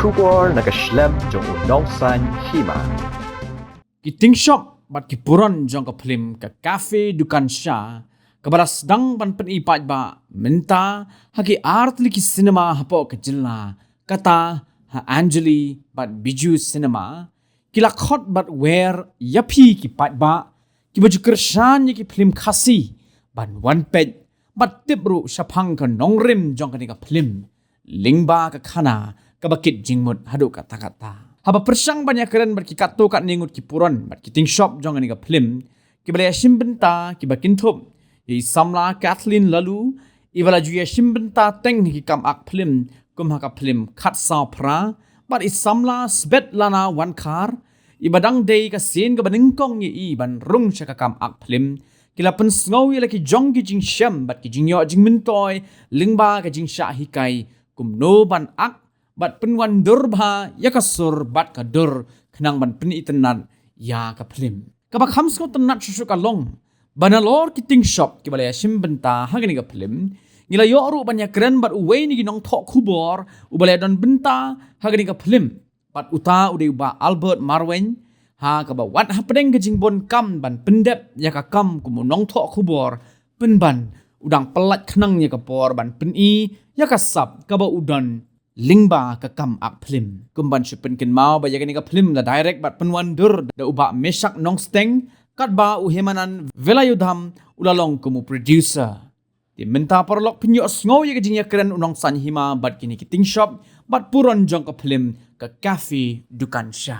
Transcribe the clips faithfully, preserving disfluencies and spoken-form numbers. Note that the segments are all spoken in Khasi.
Khubor na ka shlem jong u nongsaiñ hima. Ki tyngshop bad ki puron jong ka phlim ka Cafe Dukan Sha, kaba la sdang ban pyni paidbah mynta ha ki artylli ki cinema hapoh ka jylla, kata ha Anjali bad Bijou Cinema, ki la khot bad wer ïa phi ki paidbah kiba ju kyrshan ïa ki phlim Khasi ban wan peit bad tip ruh shaphang ka nongrim jong kane ka phlim lyngba ka khana kaba kit jingmut haduh katta katta. Haba pyrshang ban ïakren bad ki katto katne ngut ki puron bad ki tyngshop jong kane ka phlim, kiba la ïashim bynta kiba kynthup ïa i samla Kathleen Laloo, iba la ju ïashim bynta teng ha ki kam ak phlim kum ha ka phlim Khatsaw Phra, bad i samla Svetlana Wankhar, iba dang dei ka sien kaba nyngkong ïa i ban rung sha ka kam ak phlim, ki la pynsngew ïa la ki jong ki jingshem bad ki jingïoh jingmyntoi lyngba ka jingshah hikai kumno ban ak bad pynwandur bha ïa ka sur bad ka dur khnang ban pynitynnad ïa ka phlim. Kaba kham sngewtynnad shuh shuh ka long ba nalor ki tyngshop kiba la ïashim bynta ha kane ka phlim, ngi la ïoh ruh ban ïakren bad uwei na ki nongthoh khubor uba la ïadon bynta ha kane ka phlim, bad uta u dei u Bah Albert Marwein, ha kaba wat hapdeng ka jingbun kam ban pyndep ïa ka kam kum u nongthoh khubor, pynban u dang pyllait khnang ïa ka por ban pyni ïa ka sap kaba u don lyngba ka kam ak phlim. Kum ban shu pynkynmaw ba ïa kane ka phlim la direct bad pynwandur da u Bah Meshak Nongsteng, katba u Hemanand Velayudham u la long kum u producer. Te mynta paralok, phin ïohsngew ïa ka jingïakren u nongsaiñ hima bad kine ki tyngshop bad puron jong ka phlim ka Cafe Dukan Sha.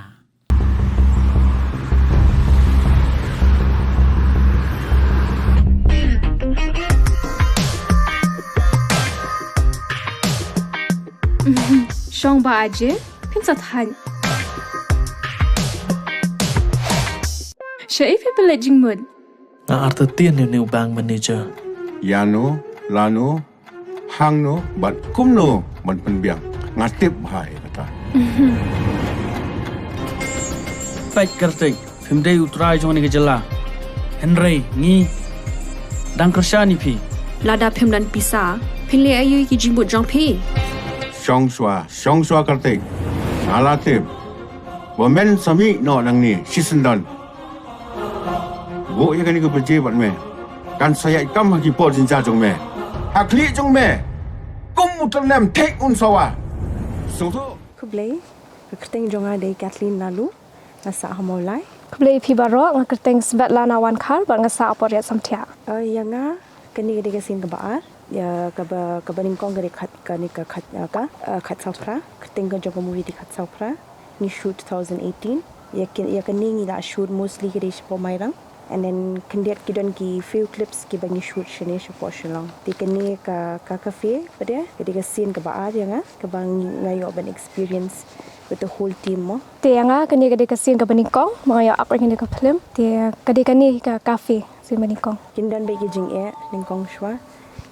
Shong Bah Ajay, phin sa thait. Shaei phi pynleit jingmut? Nga artatien ïa une u bank manager. Ïano, lano, hangno bad kumno ban pynbiang. Nga tip bha ïa kata. Peit Kartik, phim dei u trai jong kane ka jylla. Hynrei ngi dang kyrshan ïa phi. Lada phim don pisa, phin leh aïu ïa ki jingmut jong phi? Shong shuwa, shong shuwa Kartik. Nga la tip ba men sa mih noh nangne shisyndon. Buh ïa kane ka baje bad me. Kan sa ïaid kam ha ki por jynjar jong me. Ha khlieh jong me, kum u tyrnem thik un sawa. Sngewthuh. Khublei, ka kyrteng jong nga dei Kathleen Laloo, nga sah ha Mawlai. Khublei ïa phi baroh, nga kyrteng Svetlana Wankhar bad nga sah ha Poriat Samthiah. Eh, ïa nga, kane ka dei ka sien kaba ar, ïa kaba, kaba nyngkong ka dei Khat, kane ka Khat, eh, ka, eh, Khatsaw Phra, kyrteng ka jong ka movie dei Khatsaw Phra. Ngi shoot two thousand eighteen. Ïa kin, ïa kane ngi la shoot mostly ka dei shapoh Mairang. And then khyndiat ki don ki few clips kiba ngi shoot shane shapoh Shillong. Te kane ka, ka cafe pat de, ka dei ka sien kaba ar ïa nga, kaba ngi, nga ïoh ban experience with the whole team mo. Te ïa nga kane ka dei ka sien kaba nyngkong ba nga ïoh ak ïa kane ka film. Te ka dei kane ka cafe, sien ba nyngkong. Kin don beit ki jingeh nyngkong shuwa.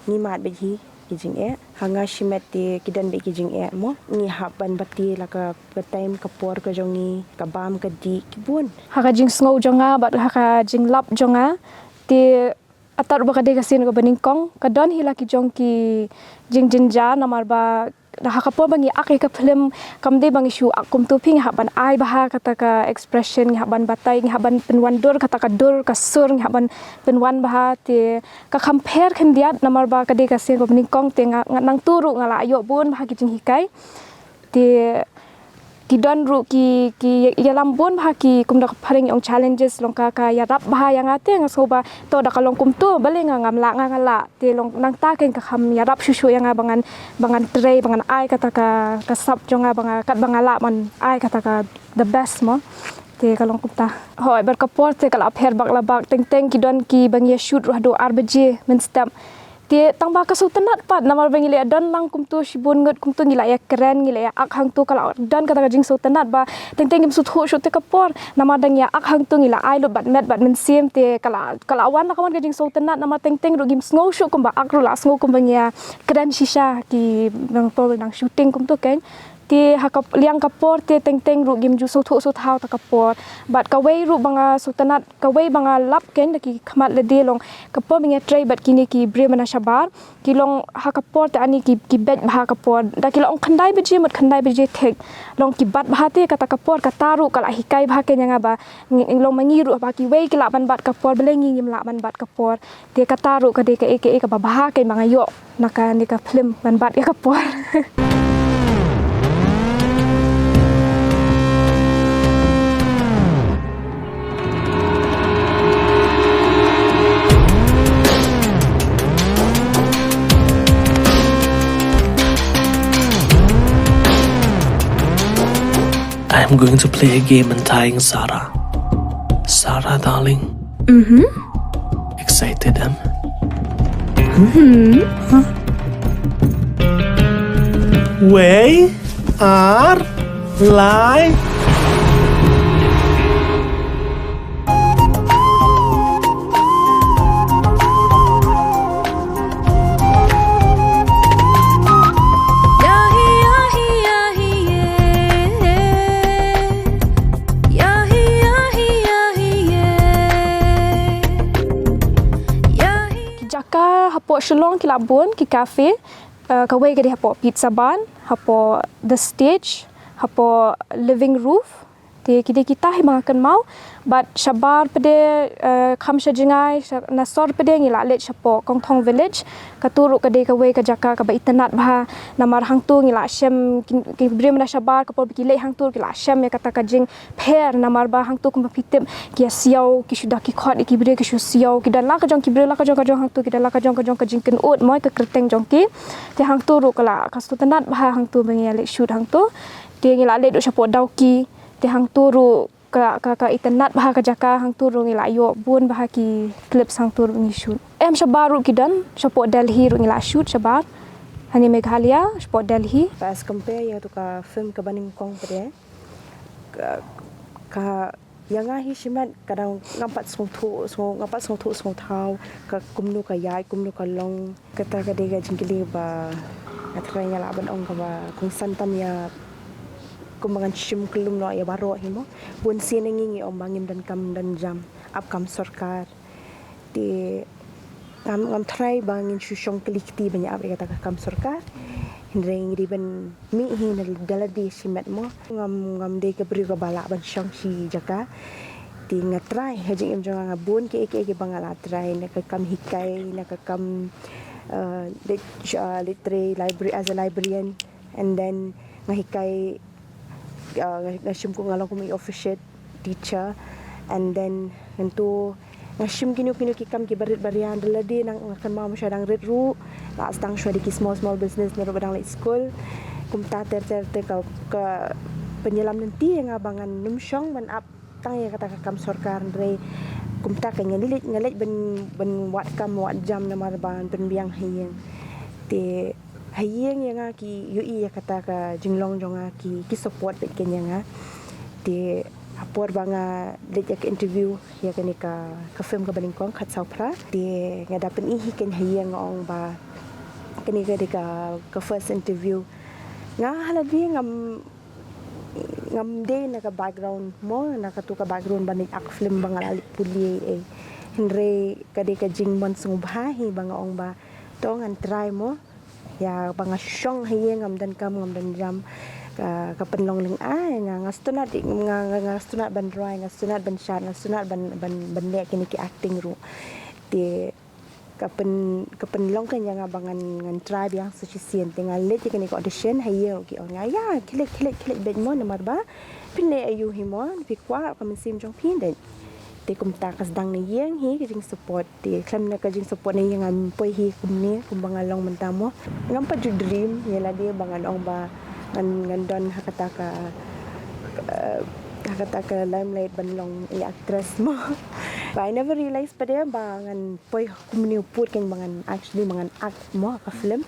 Ngi mad beit hi ki jingeh. Ha nga shimet te ki don beit ki jingeh mo. Ngi hap ban batai la ka, ka time ka por ka jong ngi, ka bam ka dih, ki bun. Ha ka jingsngew jong nga bad ha ka jinglap jong nga, te atat ba ka dei ka sien kaba nyngkong, ka don hi la ki jong ki jingjynjar namar ba ha ka por ba ngi ak ïa ka film, kam dei ba ngi shu ak kumto phi, ngi hap ban ai bha kata ka expression, ngi hap ban batai, ngi hap ban pynwandur kata ka dur ka sur, ngi hap ban pynwan bha. Te ka kham pher khyndiat namar ba ka dei ka sien kaba nyngkong, te nga, nga nangtu ruh nga la ïoh bun bha ki jinghikai. Te ki don ruh ki, ki ïalam bun bha ki, kum da ka phareng ong challenges, long ka, ka ïarap bha ïa nga, te nga sngew ba to da ka long kumto, balei nga ngam lah, nga nga lah. Te long nangta kein ka kham ïarap shuh shuh ïa nga ba ngan, ba ngan trei, ba ngan ai kata ka, ka sap jong nga ba nga, kat ba nga lah ban ai kata ka the best mo. Te ka long kumta. Hooid, bad ka por te ka la pher bak la bak, teng teng ki don kiba ngi ïa shoot ruh haduh ar baje mynstep. Te tang ba ka sngewtynnat pat namar ba ngi la ïa don lang kumto shibun ngut, kumto ngi la ïa kren, ngi la ïa ak hangto, ka la don kata ka jingsngewtynnat ba teng teng ngim sngewthuh shuh te ka por. Namar da ngi ïa ak hangto ngi la ai lut bad met bad mynsiem, te ka la, ka la wan da ka wan ka jingsngewtynnat namar teng teng ruh ngim sngew shuh kumba ak ruh la sngew kumba ngi ïa kren shisha ki nang por nang shooting kumto kein. Te ha ka liang ka por te teng teng ruh ngim ju sngewthuh sngewthaw ta ka por. Bad kawei ruh ba nga sngewtynnat, kawei ba nga lap kein da ki khmat lade long ka por ba nga trei bad kine ki briew mynta shabar. Ki long ha ka por te ani ki, ki beit bha ka por. Da ki la ong khyndai baje mut khyndai baje thik. Long ki bat bha te kata ka por kata ruh ka la hikai bha kein ïa nga ba ngi, long ma ngi ruh ba kiwei ki lah ban bat ka por, balei ngi ngim lah ban bat ka por. Te kata ruh ka dei kaei kaei kaba bha kein ba nga ïoh na kane ka film ban bat ïa ka por. I'm going to play a game in Thai, Sarah. Sarah, darling. Mm-hmm. Excited, em? Mm-hmm. Wei ar lai. Ki jaka hapoh Shillong ki la bun ki cafe, eh, kawei ka dei hapoh Pizza Bun, hapoh The Stage, hapoh Living Roof. Te ki dei kita hi ba nga kynmaw. Bad shabar pat de, eh, kham sha jngai, sha, na sor pat de ngi la leit shapoh Kongthong Village. Katu ruh ka dei kawei ka jaka kaba itynnat bha. Namar hangtu ngi la shem ki, ki briew na shabar ka por ba ki leit hangtu ki la shem ïa kata ka jingpher namar ba hangtu kumba phi tip ki ïa siaw, ki shu da ki khot ïa ki briew ki shu siaw, ki don la ka jong ki briew la ka jong ka jong hangtu, ki don la ka jong ka jong ka jingkynnoh mo ïa ka kyrteng jong ki. Te hangtu ruh ka la ka sngewtynnat bha hangtu ba ngi ïa leit shoot hangtu. Te ngi la leit ruh shapoh Dawki. Te hangtu ruh ka, ka, ka itynnat bha ka jaka, hangtu ruh ngi la ïoh bun bha ki clips hangtu ruh ngi shoot. Em shabar ruh ki don, shapoh Delhi ruh ngi la shoot shabar. Hani Meghalaya, shapoh Delhi. As compare ïa tu ka film Kaba Nyngkong pat de. Ka, ka ïa nga hi shimet ka dang ngam pat sngewthuh, sngew, ngam pat sngewthuh sngewthaw ka kumno ka ïaid, kumno ka long. Kata ka dei ka jingkylli ba nga tharai nga lah ban ong kaba kongsan tam ïa kumba ngan shim kyllum noh ïa baroh hi mo. Bun sien ngi ngi ong ba ngim don kam don jam ap kam sorkar. Te ngam, ngam tharai ba ngin shu shong kylli kti ban ïa ap ïa kata ka kam sorkar. Hynrei ngi dei ban mih hi na da lade shimet mo. Ngam, ngam dei ka briew kaba lah ban shong shi jaka. Te nga try ha jingim jong nga bun kiei kiei kiba nga la try, na ka kam hikai, na ka kam, uh, lit-, uh, literary library as a librarian, and then nga hikai, uh, nga, nga shim kum nga long kum i officiate teacher, and then ngan tu nga shim kino kino ki kam kiba rit ba riang da lade, nga kynmaw mynshuwa dang rit ruh la sdang shuwa da ki small small business na ruh ba dang leit skul. Kumta ter ter te ka, ka pynïalam lynti ïa nga ba ngan nym shong ban ap tang ïa kata ka kam sorkar, hynrei kumta ka nga leit, nga leit ban, ban wad kam wad jam namar ban pynbiang ha ïing. Te ha ïing ïa nga ki ïohi ïa kata ka jinglong jong nga, ki, ki support beit kein ïa nga. Te ha por ba nga leit ïa ka interview ïa kane ka, ka film Kaba Nyngkong Khatsaw Phra, te nga da pyni hi kein ha ïing, nga ong ba kane ka dei ka, ka first interview. Nga ha lade ngam, ngam dei na ka background mo, na katu ka background ban leit act film ba nga la leit pule ei. Hynrei ka dei ka jingmon sngewbha hi ba nga ong ba to ngan try mo. Ïa ba nga shong ha ïing ngam don kam ngam don jam, ka, ka pynlong lynga ïa nga, nga sngewtynnat, nga, nga, nga sngewtynnat ban rwai, nga sngewtynnat ban shad, nga sngewtynnat ban, ban, ban leh kine ki acting ruh. Te ka pyn, ka pynlong kein ïa nga ba ngan, ngan try biang sa shisien. Te nga leit ïa kane ka audition ha ïing ruh ki ong ïa nga, ïa khie leit, khie leit, khie leit beit mo, namar ba phin leh aïu hi mo, phi kwah ka mynsiem jong phi dei. Te kumta ka sdang na ïing hi ka jingsupport. Te khlem na ka jingsupport na ïing ngan poi hi kumne kumba nga long mynta mo. Ngam pat ju dream ïa lade ba ngan ong ba ngan, ngan don ha kata ka, eh, ha kata ka limelight ban long i actress mo. But I never realize pat de ba ngan poi kumne u pud kein ba ngan actually ba ngan act mo ha ka film.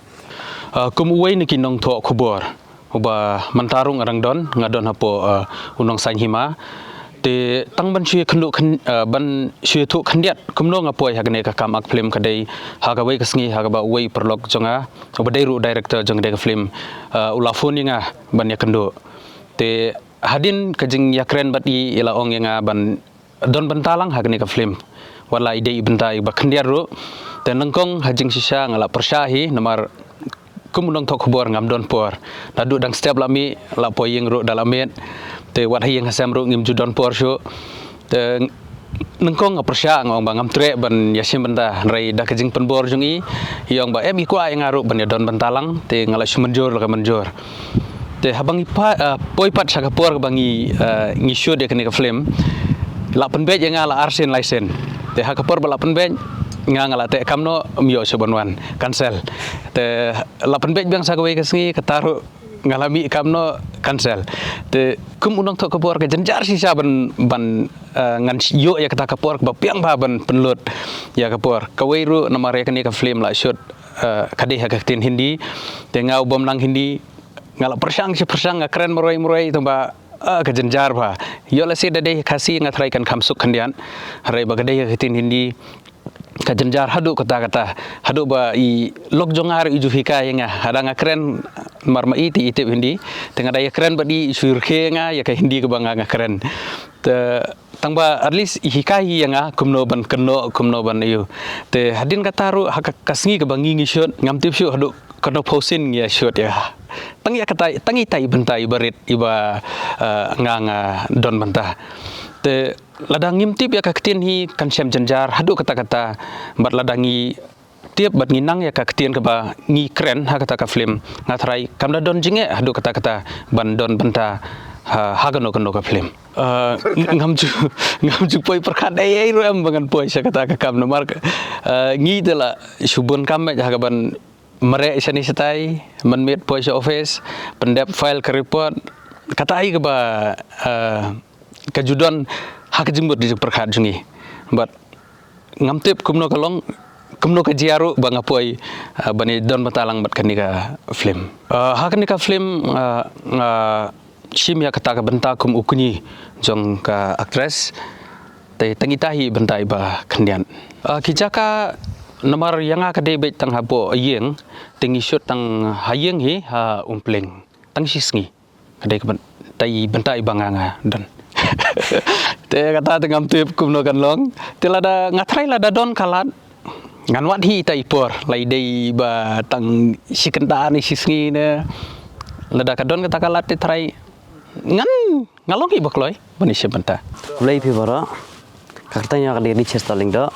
Ah, kum uwei na ki nongthoh khubor uba mynta ruh nga dang don, nga don hapoh, ah, u Nongsaiñ Hima. Te tang ban shu ïakynduh khyn-, eh, ban shu ïathuh khyndiat kumno nga poi ha kane ka kam ak film ka dei ha kawei ka sngi ha kaba uwei u paralok jong nga, uba dei ruh u director jong kane ka film, eh, u la phone ïa nga ban ïakynduh. Te hadien ka jingïakren bad i, i la ong ïa nga ban don bynta lang ha kane ka film. Wat la i dei i bynta iba khyndiat ruh. Te nyngkong ha jingshisha nga la pyrshah hi namar kum u nongthoh khubor ngam don por. Naduh dang step la mih, la poi ïing ruh da la miet. Te wat ha ïing ha sem ruh ngim ju don por shuh. Te nyngkong nga pyrshah, nga ong ba ngam treh ban ïashim bynta, hynrei da ka jingpynbor jong i, i ong ba em i kwah ïa nga ruh ban ïadon bynta lang, te nga la shu mynjur la ka mynjur. Te haba ngi pa-, eh, poi pat sha ka por kaba ngi, eh, ngi shoot ïa kane ka film, la pynbeit ïa nga la arsien laisien. Te ha ka por ba la pynbeit, nga, nga la teh kam noh, ym ïoh shuh ban wan, cancel. Te la pynbeit biang sha kawei ka sngi, kata ruh nga la mih kam noh, cancel. Te kum u nongthoh khubor ka jynjar shisha ban, ban, eh, ngan sh-, ïoh ïa kata ka por kaba biang bha ban pynlut ïa ka por. Kawei ruh namar ïa kane ka film la shoot, eh, ka dei ha ka ktien Hindi. Te nga u bym nang Hindi, nga la pyrshang shi pyrshang, nga kren marwei marwei, tang ba, eh, ka jynjar bha. Ïoh lehse da dei Khasi nga tharai kan kham suk khyndiat. Hynrei ba ka dei ha ka ktien Hindi, ka jynjar haduh katta katta, haduh ba i lok jong nga ruh i ju hikai ïa nga, haba nga kren mar ma i te i tip Hindi, te nga da ïakren bad i, i shu rkhie ïa nga ïa ka Hindi kaba nga, nga kren. Te tang ba at least i hikai ïa nga kumno ban kynnoh, kumno ban ïoh. Te hadien kata ruh ha ka, ka sngi kaba ngi ngi shoot, ngam tip shuh haduh katno phew sien ngi ïa shoot ïa. Tang ïa kata, tang ita i bynta iba rit, iba, eh, nga, nga don bynta. Te lada ngim tip ïa ka ktien hi kan shem jynjar haduh katta katta, bad lada ngi tip bad ngi nang ïa ka ktien kaba ngi kren ha kata ka film, nga tharai kam da don jingeh haduh katta katta ban don bynta ha, ha kano kano ka film. Eh, ng-, ngam ju, ngam ju poi pyrkhat ei ei ruh em ba ngan poi sha kata ka kam namar, eh, ngi te la shu bun kam eh ha kaban mareh shane shatai, mynmiet poi sha office, pyndep file ka report, kata hi kaba, eh, ka ju don ha ka jingmut jingpyrkhat jong ngi. Bad ngam tip kumno ka long, kumno ka jia ruh ba nga poi, eh, ban ïadon bynta lang bad kane ka film. Eh, ha kane ka film, eh, nga shim ïa kata ka bynta kum u kñi jong ka actress. Te tang ita hi bynta iba khyndiat. Eh, ki jaka namar ïa nga ka dei beit tang hapoh ïing, te ngi shoot tang ha ïing hi ha Umpling. Tang shi sngi. Ka dei ka byn-, dei bynta iba nga, nga don. Te kata te ngam tip kumno kan long. Te lada nga tharai lada don ka lad, ngan wad hi ita i por, la i dei ba tang shi kynta ne shi sngi ne. Lada ka don kata ka lad te tharai ngan, nga long hi ba kloi ban ïashim bynta. Khublei phi baroh. Ka kyrteng jong nga ka dei Richard Stalling Doh.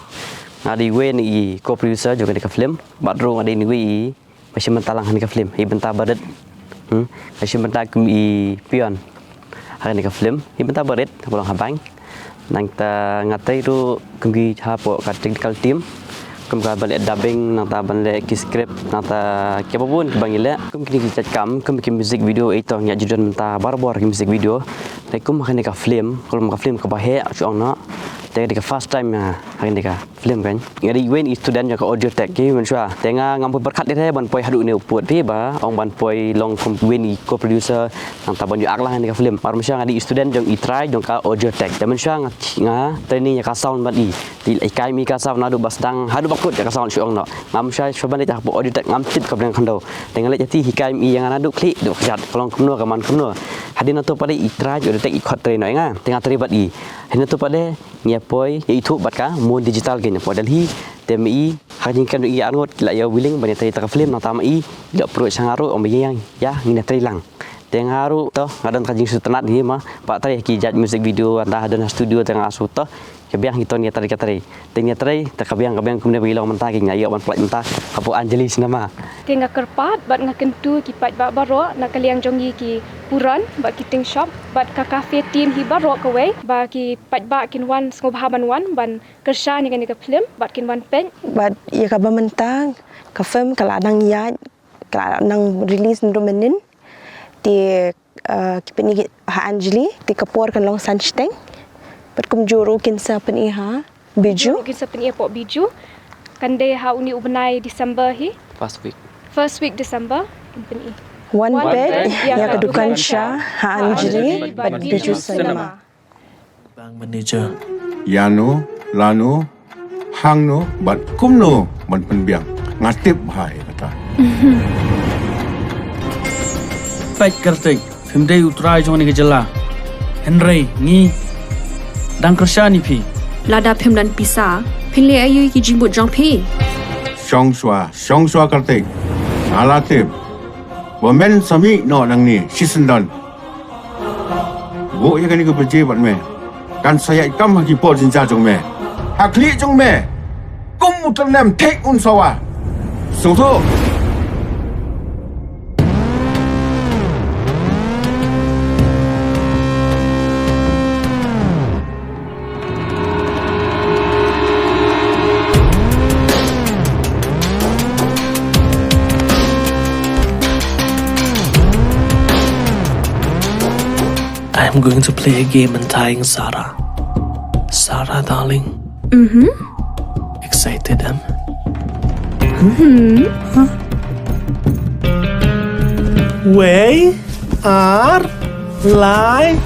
Nga dei uwei na i co-producer jong kane ka film. Bad ruh nga dei uwei i ba shim bynta lang ha kane ka film, i bynta barit. Hmm. Nga shim bynta kum i peon ha kane ka film, i bynta barit, ba long ha bank. Nangta nga trei ruh kum ki hapoh ka technical team, kum ka ban leh dubbing, nangta ban leh ki script, nangta kiba bun kiba ngi leh. Kum kine ki jait kam, kum ki music video, ito ngi ju don bynta barabor ki music video. Te kum ha kane ka film, kum ka film kaba heh shu ong noh. Te ka dei ka first time nga ha kane ka film kan. Nga dei uwei i student jong ka audio tech ki mynshuwa. Te nga ngam poi pyrkhat de ban poi haduh ne u pud phi ba ong ban poi long kum uwei i co-producer, nangta ban ïoh act lang ha kane ka film. Mar mynshuwa nga dei i student jong i trai jong ka audio tech. Te mynshuwa nga, nga training ïa ka sound bad i. Te i hikai ma i ka sound naduh ba sdang haduh ba kut ïa ka sound shu ong noh. Nga mynshuwa shuwa ban leit hapoh audio tech ngam tip kaba dang khyndew. Te nga leit shatei hikai ma i ïa nga naduh khlieh haduh kjat, ka long kumno, ka man kumno. Hadien nangto pat i trai audio tech i khot trei noh ïa nga. Te nga trei bad i. Hadien nangto pat ngi ïa poi ïa ithuh bad ka Mon Digital ki na poi Delhi. Te ma i ha ka jingkren jong i arngut ki la ïa willing ban ïa trei ïa ka film, nangta ma i i la approach sha nga ruh ong ba ïa, ïa ngin ïa trei lang. Te nga ruh to nga don ka jingsngewtynnat hi ma ba trei ki jait music video, nangta ha don ha studio, te nga shu to ka biang hi to ngi ïa trei ka trei. Te ngi ïa trei te ka biang ka biang kumne ba i long mynta ki nga ïoh ban pynlait mynta hapoh Anjali Cinema. Te nga kyrpad bad nga kyntu ki paidbah baroh na ka liang jong ngi ki puron bad ki ting shop bad ka cafe team hi baroh kawei ba ki paidbah kin wan sngewbha ban wan ban kyrshan ïa kane ka film bad kin wan peit. Bad ïa kaba mynta ka film ka la nang ïaid, ka la nang release naduh mynnin. Te, eh, ki pyni ha Anjali, te ka por kan long san shiteng. Bad kumjuh ruh kin sa pyni ha Bijou. Kumjuh ruh kin sa pyni hapoh Bijou. Kan dei ha une u bnai December hi. First week. First week December kin pyni. Wan peit ïa ka Dukan Sha ha Anjali bad Bijou Cinema. Manager. Ïano, lano, hangno bad kumno ban pynbiang. Nga tip bha ïa kata. Peit Kartik, phim dei u trai jong kane ka jylla. Hynrei ngi dang kyrshan ïa phi. Lada phim don pisa, phin leh aïu ïa ki jingmut jong phi? Shong shuwa, shong shuwa Kartik. Nga la tip ba men sa mih noh nangne shisyndon. Buh ïa kane ka baje bad me. Kan sa ïaid kam ha ki por jynjar jong me. Ha khlieh jong me. Kum u tyrnem thik un sawa. Sngewthuh. I'm going to play a game in tying Sarah. Sarah, darling. Mm-hmm. Excited, am? Mm-hmm. Wei, ar, lai,